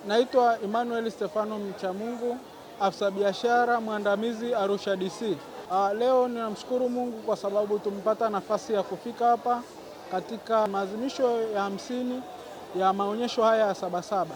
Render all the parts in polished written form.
Naitwa Emmanuel Stefano Mchamungu, afisa biashara mwandamizi Arusha DC. Leo ninamshukuru Mungu kwa sababu tumepata nafasi ya kufika hapa katika maadhimisho ya 50 ya maonyesho haya ya Sabasaba.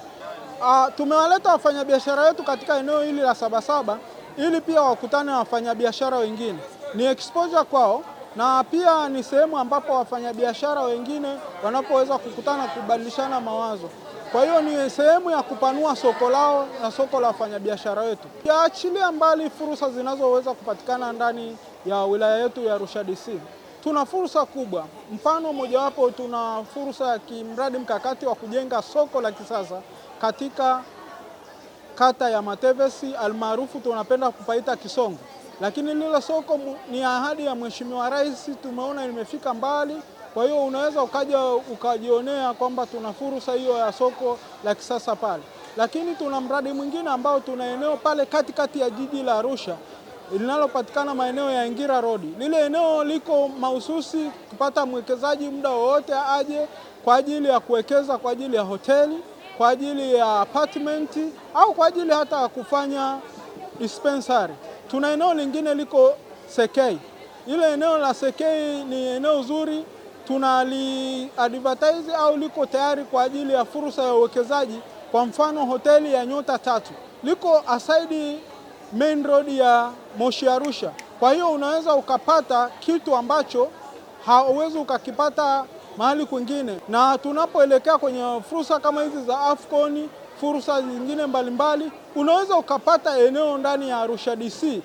Tumewaleta wafanyabiashara wetu katika eneo hili la Sabasaba ili pia wakutane na wafanyabiashara wengine. Ni exposure kwao na pia ni sehemu ambapo wafanyabiashara wengine wanapoweza kukutana kubadilishana mawazo. Kwa hiyo ni sehemu ya kupanua soko lao na soko la wafanyabiashara wetu. Achilia mbali fursa zinazoweza kupatikana ndani ya wilaya yetu ya Arusha DC. Tuna fursa kubwa. Mfano mojawapo, tuna fursa ya kimradi mkakati wa kujenga soko la kisasa katika kata ya Matevesi almaarufu tunapenda kupaita Kisongo, lakini lile soko ni ahadi ya Mheshimiwa Rais, tumeona limefika mbali. Kwa hiyo unaweza ukaja ukajionea kwamba tuna fursa hiyo ya soko la kisasa pale, lakini tuna mradi mwingine ambao tuna eneo pale katikati ya jiji la Arusha linalopatikana maeneo ya Ngira Road. Lile eneo liko mahususi kupata mwekezaji muda wowote aje kwa ajili ya kuwekeza kwa ajili ya hoteli, kwa ajili ya apartment au kwa ajili hata ya kufanya dispensary. Tuna eneo lingine liko Sekei. Ile eneo la Sekei ni eneo zuri, tunali advertise au liko tayari kwa ajili ya fursa ya uwekezaji. Kwa mfano hoteli ya nyota 3 liko aside main road ya Moshi Arusha. Kwa hiyo unaweza ukapata kitu ambacho hauwezi ukakipata mahali kwingine, na tunapoelekea kwenye fursa kama hizi za Afcon, fursa zingine mbalimbali, unaweza ukapata eneo ndani ya Arusha DC.